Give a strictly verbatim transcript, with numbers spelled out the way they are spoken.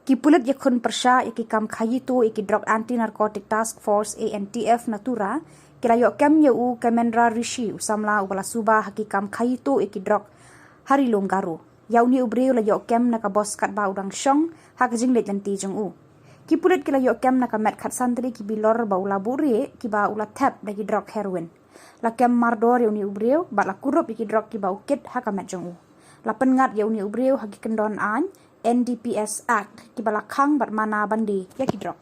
Ki pulit ïakhun pyrshah ïa ki kam khaïi tuh ïa ki drok Anti Narcotic Task Force, A N T F, na Tura, ki la ïoh kem ïa u Kemendra Rishi, u samla uba la suba ha ki kam khaïi tuh ïa ki drok ha Ri Lum Garo. Ïa une u briew la ïoh kem na ka bos katba u dang shong ha ka jingleit lynti jong u. Ki pulit ki la ïoh kem na ka met khatsan tylli ki bilor ba u la buhrieh, kiba u la thep da ki drok heroin. La kem mardor ïa une u briew bad la kurup ïa ki drok kiba u kit ha ka met jong u. La pynngat ïa une u briew ha ki kyndon aiñ N D P S Act, kiba la khang bad mana ban die ïa ki drok.